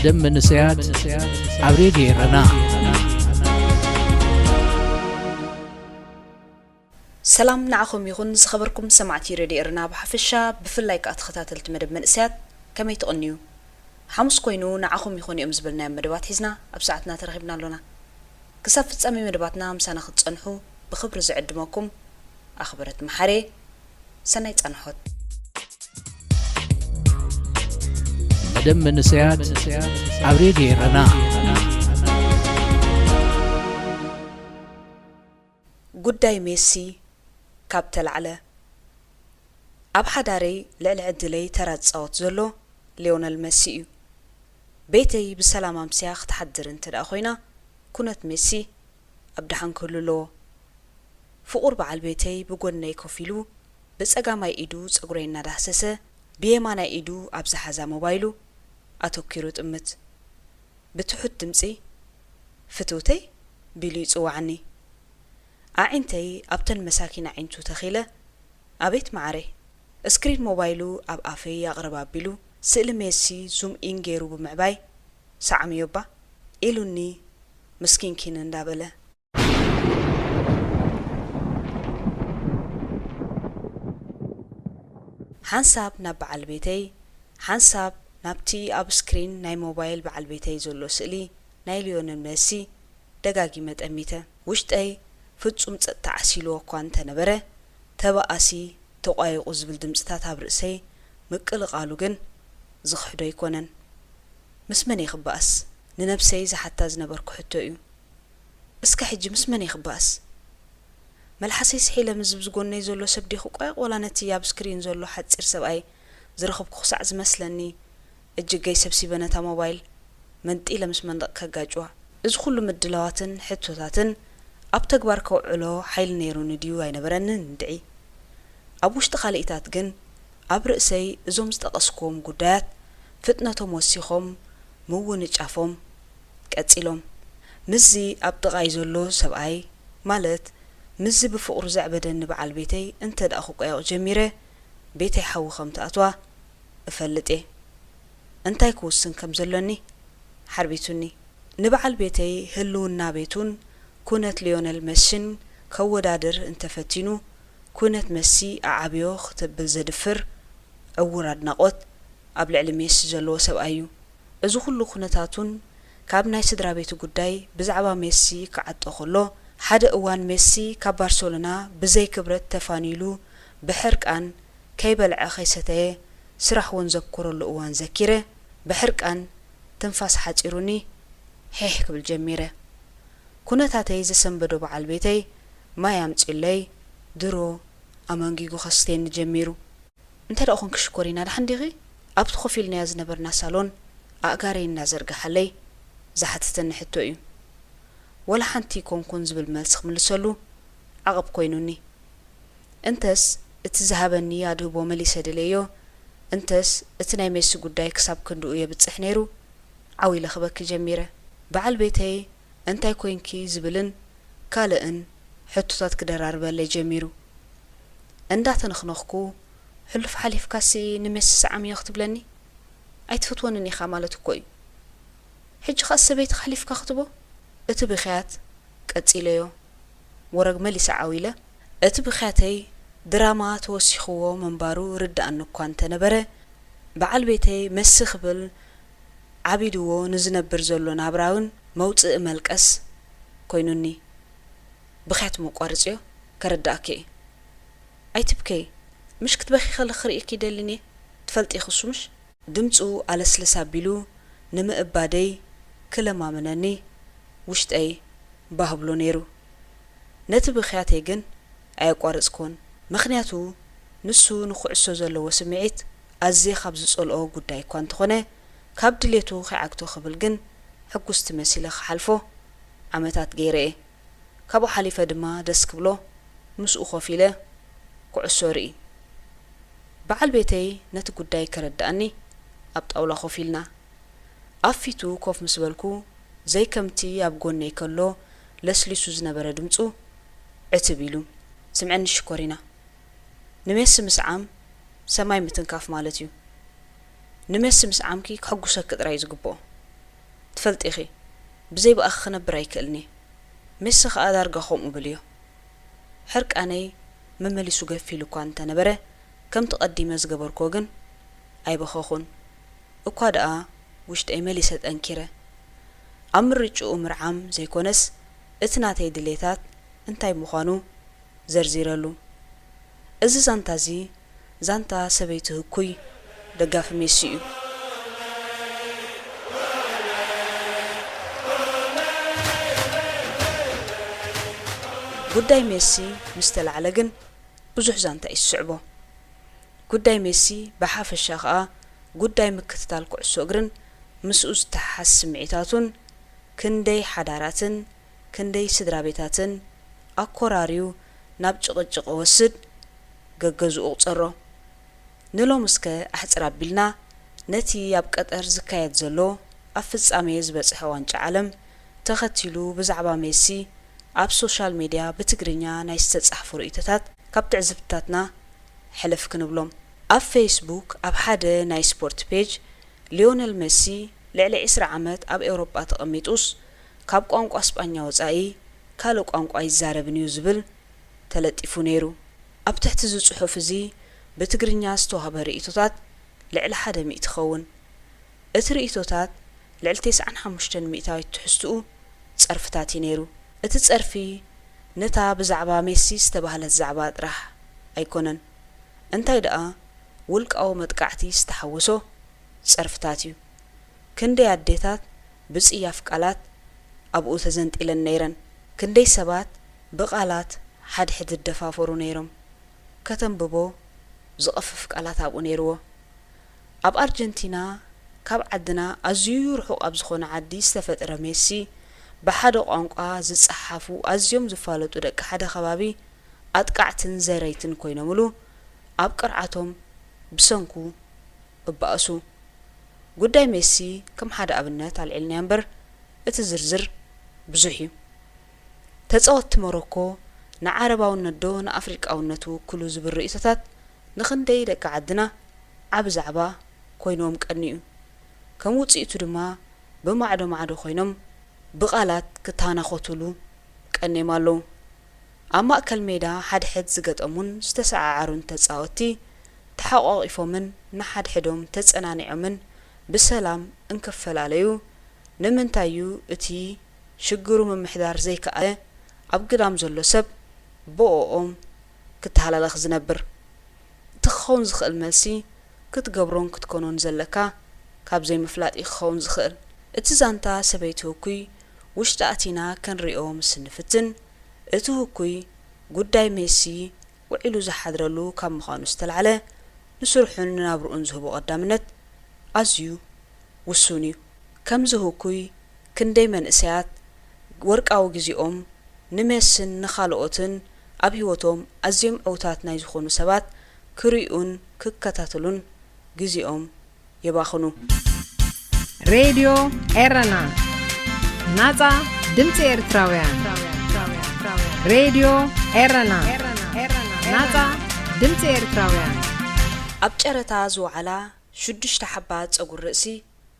ደም መንእሰያት ኣብ ሬድዮ ኤረና። ሰላም ንዓኹም ይኹን ዝኸበርኩም ሰማዕቲ ሬድዮ ኤረና ብሓፈሻ፣ ብፍላይ ከኣ ተኸታተልቲ መደብ መንእሰያት ከመይ ትቕንዩ? ሓሙስ ኮይኑ ንዓኹም ይኾኑ እዮም ዝበልናዮም መደባት ሒዝና ኣብ ሰዓትና ተረኺብና ኣሎና። ክሳብ ፍጻሜ መደባትና ምሳና ክትጸንሑ ብኽብሪ ዝዕድመኩም ኣኽበረት መሓሬ። ሰናይ ጻንሖት። መደብ መንእሰያት ኣብ ሬድዮ ኤረና። ጉዳይ ሜሲ ካብ ተላዕለ፣ ኣብ ሓዳረይ ልዕሊ ዕድለይ ተራ ዝጻወት ዘሎ ሊዮነል ሜሲ እዩ። ቤተይ ብሰላም ኣምስያ ክትሓድር እንተ ደኣ ኮይና፣ ኩነት ሜሲ ኣብ ደሓን ክህሉ ኣለዎ። ፍቑር በዓል ቤተይ ብጎነይ ኮፍ ኢሉ፣ ብጸጋማይ ኢዱ ጸጉረይ እናዳህሰሰ፣ ብየማናይ ኢዱ ኣብ ዝሓዛ ሞባይሉ ኣተኲሩ ይጥምት። ብትሑት ድምጺ፣ "ፍትውተይ?" ቢሉ ይጽውዓኒ። ኣዒንተይ ኣብተን መሳኪን ኣዒንቱ ተኺለ፣ "ኣቤት መዓረይ!" ስክሪን ሞባይሉ ኣብ ኣፈይ ኣቕርብ ኣቢሉ፣ ስእሊ ሜሲ ዙም ኢን ገይሩ ብምዕባይ፣ "ሰዓምዮ እባ?" ኢሉኒ ምስኪንኪን እንዳበለ። ሓንሳብ ናብ በዓል ቤተይ፣ ሓንሳብ ናብቲ ኣብ ስክሪን ናይ ሞባይል በዓል ቤተይ ዘሎ ስእሊ ናይ ሊዮነል ሜሲ ደጋጊመ ጠሚተ። ውሽጠይ ፍጹም ጸጥታ ዓሲልዎ እኳ እንተ ነበረ፣ ተበኣሲ፣ ተቋይቑ ዝብል ድምጽታት ኣብ ርእሰይ ምቅልቓሉ ግን ዝኽሕዶ ኣይኮነን። ምስ መን እየ ክበኣስ? ንነብሰይ ዝሓታ ዝነበርኩ ሕቶ እዩ። እስከ ሕጂ ምስ መን እየ ክበኣስ? መልሓሰይ ስሒለ፣ ምስዚ ብዝጎነይ ዘሎ ሰብ ዲኹ ቆይቕ፣ ወላ ነቲ ኣብ ስክሪን ዘሎ ሓጺር ሰብኣይ ዝረኸብኩ ክሳዕ ዝመስለኒ፣ እጅገይ ሰብሲበ ነታ ሞባይል መንጢለ ምስ መንደቕ ከጋጭዋ። እዚ ኩሉ ምድላዋትን ሕቶታትን ኣብ ተግባር ከውዕሎ ሓይሊ ነይሩኒ ድዩ ኣይነበረንን እንድዒ። ኣብ ውሽጢ ካልኢታት ግን፣ ኣብ ርእሰይ እዞም ዝጠቐስክዎም ጉዳያት ፍጥነቶም ወሲኾም ምውንጫፎም ቀጺሎም። ምስዚ ኣብ ጥቓይ ዘሎ ሰብኣይ፣ ማለት ምስዚ ብፍቕሩ ዘዕበደኒ በዓል ቤተይ እንተ ደኣ ክቋየቕ ጀሚረ፣ ቤተይ ሓዊ ከም ትኣትዋ እፈልጥ እየ። እንታይ ክውስን ከም ዘሎኒ ሓርቢቱኒ። ንበዓል ቤተይ ህልውና ቤቱን ኩነት ሊዮነል መሲን ከወዳድር እንተፈቲኑ፣ ኩነት መሲ ኣዓብዮ ክተብል ዘድፍር ዕዉር ኣድናቖት ኣብ ልዕሊ ሜሲ ዘለዎ ሰብኣይ እዩ። እዚ ኩሉ ኩነታቱን ካብ ናይ ስድራ ቤቱ ጉዳይ ብዛዕባ ሜሲ ክዓጦ ከሎ፣ ሓደ እዋን ሜሲ ካብ ባርሰሎና ብዘይ ክብረት ተፋንዩሉ ብሕርቃን ከይበልዐ ከይሰተየ ስራሕ እውን ዘብኩረሉ እዋን ዘኪረ፣ ብሕርቃን ትንፋስ ሓጺሩኒ ሒሕ ክብል ጀሚረ። ኩነታተይ ዘሰንበዶ በዓል ቤተይ ማይ ኣምጺኡለይ ድሮ ኣመንጊጉ ከስትየኒ ጀሚሩ። እንተ ደኣ ኾንኪ ሽኮሪና ደሓን ዲኺ? ኣብቲ ኮፍ ኢልናዮ ዝነበርና ሳሎን ኣእጋረይ እናዘርግሓለይ ዝሓተተኒ ሕቶ እዩ። ወላ ሓንቲ ኣይኮንኩን ዝብል መልሲ ክምልሰሉ ዓቐብ ኮይኑኒ። እንተስ እቲ ዝሃበኒ ኣድህቦ መሊሰ ደልየዮ፣ እንተስ እቲ ናይ ሜሲ ጉዳይ ክሳብ ክንድኡ የብጽሕ ነይሩ፣ ዓው ኢለ ክበኪ ጀሚረ። በዓል ቤተይ እንታይ ኮይንኪ ዝብልን ካልእን ሕቶታት ክደራርበለይ ጀሚሩ። እንዳተነኽነኽኩ፣ ሕሉፍ ሓሊፍካሲ ንሜሲ ሰዓምዮ ክትብለኒ? ኣይትፈትወንን ኢኻ ማለት እኮ እዩ። ሕጂ ኸኣ ሰበይትኻ ሓሊፍካ ክትቦ? እቲ ብኽያት ቀጺለዮ። ወረግ መሊሰ ዓው ኢለ። እቲ ብኽያተይ ድራማ ተወሲኽዎ ምንባሩ ርድኣኒ እኳ እንተነበረ፣ በዓል ቤተይ መሲ ክብል ዓቢድዎ ንዝነብር ዘሎ ናብራ እውን መውጽኢ መልቀስ ኮይኑኒ። ብኽያት መቋርጽዮ ከረድኣኪ እየ። ኣይትብከዪ፣ ምሽ ክትበኺ ከለኺ ክርእየኪ ኣይደልን እየ። ትፈልጢ ኢኺ እሱ ምሽ? ድምጹ ኣለስልስ ኣቢሉ ንምእባደይ ክለማምነኒ ውሽጠይ ባህ ብሎ ነይሩ። ነቲ ብኽያተይ ግን ኣየቋረጽኩዎን። ምኽንያቱ ንሱ ንኹዕሶ ዘለዎ ስምዒት ኣዝየ ካብ ዝጸልኦ ጉዳይ እኳ እንተኾነ፣ ካብ ድሌቱ ከይዓግቶ ክብል ግን ሕጉስቲ መሲለ ክሓልፎ ዓመታት ገይረ እየ። ካብኡ ሓሊፈ ድማ ደስ ክብሎ ምስኡ ኮፍ ኢለ ኩዕሶ ርኢ። በዓል ቤተይ ነቲ ጉዳይ ከረድኣኒ ኣብ ጣውላ ኮፍ ኢልና። ኣብ ፊቱ ኮፍ ምስ በልኩ፣ ዘይከምቲ ኣብ ጎነይ ከሎ ለስሊሱ ዝነበረ ድምጹ ዕትብ ኢሉ፣ "ስምዕኒ ሽኮሪና፣ ንሜሲ ምስዓም ሰማይ ምትንካፍ ማለት እዩ። ንሜሲ ምስዓምኪ ከሐጉሰኪ ጥራይ እዩ ዝግብኦ። ትፈልጢ ኢኺ፣ ብዘይ ብኣኺ ክነብር ኣይክእልን'የ። ሜሲ ኸኣ ዳርጋ ከምኡ ብልዮ። ሕርቃነይ መመሊሱ ገፊሉ እኳ እንተነበረ፣ ከምቲ ቀዲመ ዝገበርክዎ ግን ኣይበኸኹን። እኳ ደኣ ውሽጠይ መሊሰ ጠንኪረ። ኣብ ምርጭኡ ምርዓም ዘይኮነስ፣ እቲ ናተይ ድሌታት እንታይ ምዃኑ ዘርዚረሉ። እዚ ዛንታ'ዚ ዛንታ ሰበይቲ ህኩይ ደጋፊ ሜሲ እዩ። ጉዳይ ሜሲ ምስ ተላዕለ ግን ብዙሕ ዛንታ እዩ ዝስዕቦ። ጉዳይ ሜሲ ብሓፈሻ ከኣ ጉዳይ ምክትታል ኩዕሶ እግርን ምስኡ ዝተሓሓዝ ስምዒታቱን ክንደይ ሓዳራትን ክንደይ ስድራ ቤታትን ኣኮራርዩ ናብ ጭቕጭቕ እወስድ፣ ገገዝኡ እቑጸሮ። ንሎሚ እስከ ኣሕጽር ኣቢልና ነቲ ኣብ ቀጠር ዝካየድ ዘሎ ኣብ ፍጻሜ ዝበጽሐ ዋንጫ ዓለም ተኸቲሉ ብዛዕባ ሜሲ ኣብ ሶሻል ሜድያ ብትግርኛ ናይ ዝተጻሕፉ ርእይቶታት ካብ ትዕዝብትታትና ሕልፍ ክንብሎም። ኣብ ፌስቡክ ኣብ ሓደ ናይ ስፖርት ፔጅ ሊዮነል ሜሲ ልዕሊ ዕስራ ዓመት ኣብ ኤውሮጳ ተቐሚጡስ ካብ ቋንቋ ስጳኛ ወጻኢ ካልእ ቋንቋ ኣይዛረብን እዩ ዝብል ተለጢፉ ነይሩ። ኣብ ትሕቲ እዚ ጽሑፍ እዚ ብትግርኛ ዝተዋህበ ርእይቶታት ልዕሊ ሓደ ሚእቲ ይኸውን። እቲ ርእይቶታት ልዕሊ ተስዓን ሓሙሽተን ሚእታዊት ትሕዝትኡ ጸርፍታት እዩ ነይሩ። እቲ ጸርፊ ነታ ብዛዕባ ሜሲ ዝተባህለት ዛዕባ ጥራሕ ኣይኮነን፣ እንታይ ደኣ ውልቃዊ መጥቃዕቲ ዝተሓወሶ ጸርፍታት እዩ። ክንደይ ኣዴታት ብጽያፍ ቃላት ኣብኡ ተዘንጢለን ነይረን። ክንደይ ሰባት ብቓላት ሓድሕድ ዝደፋፈሩ ነይሮም። ከተንብቦ ዝቐፍፍ ቃላት ኣብኡ ነይርዎ። ኣብ ኣርጀንቲና ካብ ዓድና ኣዝዩ ርሑቕ ኣብ ዝኾነ ዓዲ ዝተፈጥረ ሜሲ፣ ብሓደ ቋንቋ ዝጸሓፉ ኣዝዮም ዝፋለጡ ደቂ ሓደ ከባቢ ኣጥቃዕትን ዘረይትን ኮይኖምሉ ኣብ ቅርዓቶም ብሰንኩ እባእሱ። ጉዳይ ሜሲ ከም ሓደ ኣብነት ኣልዒልናዮ እምበር፣ እቲ ዝርዝር ብዙሕ እዩ። ተጻወትቲ ሞሮኮ ንዓረባውነት ዶ ንኣፍሪቃውነት ውክሉ ዝብል ርእይቶታት ንኽንደይ ደቂ ዓድና ዓቢ ዛዕባ ኮይንዎም ቀንዩ። ከም ውጽኢቱ ድማ ብማዕዶ ማዕዶ ኮይኖም ብቓላት ክተናኾቱሉ ቀንዮም ኣለዉ። ኣብ ማእከል ሜዳ ሓድሕድ ዝገጠሙን ዝተሰዓዓሩን ተጻወትቲ ተሓቋቒፎምን ንሓድሕዶም ተጸናኒዖምን ብሰላም እንክፈላለዩ፣ ንምንታይ እዩ እቲ ሽግሩ ምምሕዳር ዘይከኣለ ኣብ ግዳም ዘሎ ሰብ ብኦኦም ክተሃላለኽ ዝነብር? እቲ ክኸውን ዝኽእል መልሲ፣ ክትገብሮን ክትኮኖን ዘለካ ካብ ዘይምፍላጥ እዩ ክኸውን ዝኽእል። እቲ ዛንታ ሰበይቲ ህኩይ ውሽጢ ኣቲና ክንሪኦ ምስ እንፍትን፣ እቲ ህኩይ ጉዳይ ሜሲ ውዒሉ ዝሓድረሉ ካብ ምዃኑ ዝተላዕለ፣ ንስርሑን ንናብርኡን ዝህቦ ቀዳምነት ኣዝዩ ውሱን እዩ። ከምዚ ህኩይ ክንደይ መንእሰያት ወርቃዊ ግዜኦም ንሜስን ንኻልኦትን ኣብ ህይወቶም ኣዝዮም ዕዉታት ናይ ዝኾኑ ሰባት ክርእዩን ክከታተሉን ግዜኦም የባኽኑ። ሬድዮ ኤረና፣ ናጻ ድምጺ ኤርትራውያን። ሬድዮ ኤረና፣ ናጻ ድምጺ ኤርትራውያን። ኣብ ጨረታ ዝወዓላ ሽዱሽተ ሓባ ጸጉሪ ርእሲ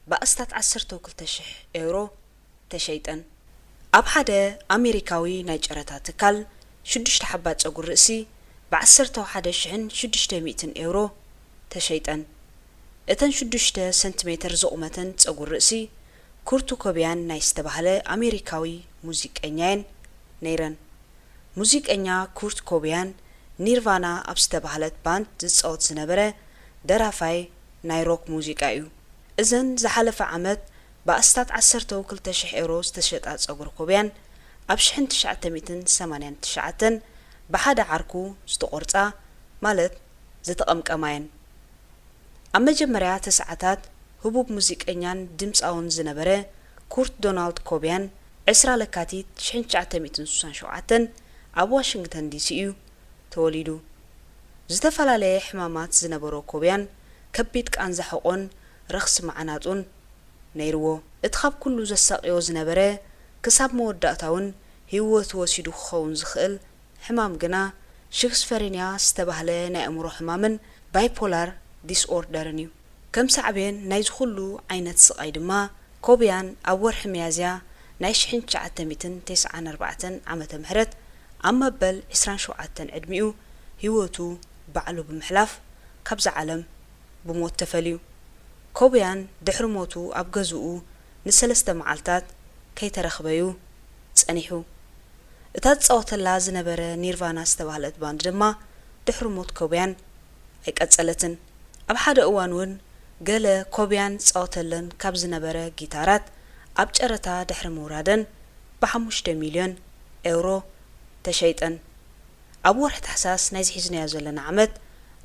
ብኣስታት ዓሰርተ ክልተ ሽሕ ኤውሮ ተሸይጠን። ኣብ ሓደ ኣሜሪካዊ ናይ ጨረታ ትካል ሽዱሽተ ሓባ ጸጉሪ ርእሲ ብዓሰርተ ሓደ ሽሕን ሽዱሽተ ሚእትን ኤውሮ ተሸይጠን። እተን ሽዱሽተ ሰንቲሜተር ዝቑመተን ጸጉሪ ርእሲ ኩርት ኮብያን ናይ ዝተባህለ ኣሜሪካዊ ሙዚቀኛየን ነይረን። ሙዚቀኛ ኩርት ኮብያን ኒርቫና ኣብ ዝተባህለት ባንድ ዝጻወት ዝነበረ ደራፋይ ናይ ሮክ ሙዚቃ እዩ። እዘን ዝሓለፈ ዓመት ብኣስታት ዓሰርተ ክልተ ሽሕ ኤውሮ ዝተሸጣ ጸጉሪ ኮብያን ኣብ ሽሕን ትሽዓተ ሚእትን ሰማንያን ትሽዓተን ብሓደ ዓርኩ ዝተቖርጻ ማለት ዝተቐምቀማ እየን። ኣብ መጀመርያ ተስዓታት ህቡብ ሙዚቀኛን ድምጻውን ዝነበረ ኩርት ዶናልድ ኮብያን ዕስራ ለካቲት ሽሕን ትሽዓተ ሚእትን ስሳን ሸውዓተን ኣብ ዋሽንግተን ዲሲ እዩ ተወሊዱ። ዝተፈላለየ ሕማማት ዝነበሮ ኮብያን ከቢድ ቃንዛ ሕቖን ረኽሲ መዓናጡን ነይርዎ። እቲ ካብ ኩሉ ዘሳቕዮ ዝነበረ ክሳብ መወዳእታውን ህይወቱ ወሲዱ ክኸውን ዝኽእል ሕማም ግና ሽክስፈሬንያ ዝተባህለ ናይ ኣእምሮ ሕማምን ባይፖላር ዲስኦርደርን እዩ። ከም ሳዕቤን ናይዚ ኩሉ ዓይነት ስቓይ ድማ ኮብያን ኣብ ወርሒ ሚያዝያ ናይ ሽሕን ትሽዓተ ሚእትን ተስዓን ኣርባዕተን ዓመተ ምህረት ኣብ መበል ዕስራን ሸውዓተን ዕድሚኡ ህይወቱ ባዕሉ ብምሕላፍ ካብዛ ዓለም ብሞት ተፈልዩ። ኮብያን ድሕሪ ሞቱ ኣብ ገዝኡ ንሰለስተ መዓልታት ከይተረኽበዩ ጸኒሑ። እታ ዝጻወተላ ዝነበረ ኒርቫና ዝተባህለት ባንድ ድማ ድሕሪ ሞት ኮብያን ኣይቀጸለትን። ኣብ ሓደ እዋን እውን ገለ ኮብያን ዝጻወተለን ካብ ዝነበረ ጊታራት ኣብ ጨረታ ድሕሪ ምውራደን ብሓሙሽተ ሚልዮን ኤውሮ ተሸይጠን። ኣብ ወርሒ ታሕሳስ ናይዚ ሒዝናዮ ዘለና ዓመት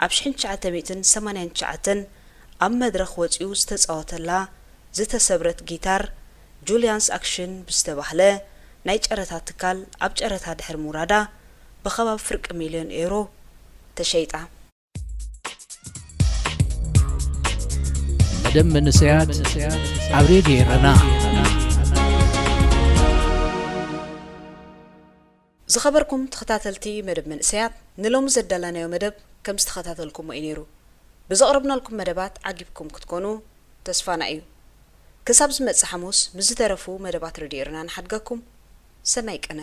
ኣብ ሽሕን ትሽዓተ ሚእትን ሰማንያን ትሽዓተን ኣብ መድረኽ ወጺኡ ዝተጻወተላ ዝተሰብረት ጊታር ጁልያንስ ኣክሽን ብዝተባህለ ናይ ጨረታ ትካል ኣብ ጨረታ ድሕሪ ምውራዳ ብኸባቢ ፍርቂ ሚልዮን ኤውሮ ተሸይጣ። መደብ መንእሰያት ኣብ ሬድዮ ኤረና። ዝኸበርኩም ተኸታተልቲ መደብ መንእሰያት፣ ንሎሚ ዘዳለናዮ መደብ ከም ዝተኸታተልኩሞ እዩ ነይሩ። ብዘቕረብናልኩም መደባት ዓጊብኩም ክትኮኑ ተስፋና እዩ። ክሳብ ዝመጽእ ሓሙስ ምስ ዝተረፉ መደባት ሬድዮ ኤረና ንሓድገኩም። ሰናይ ቅነ።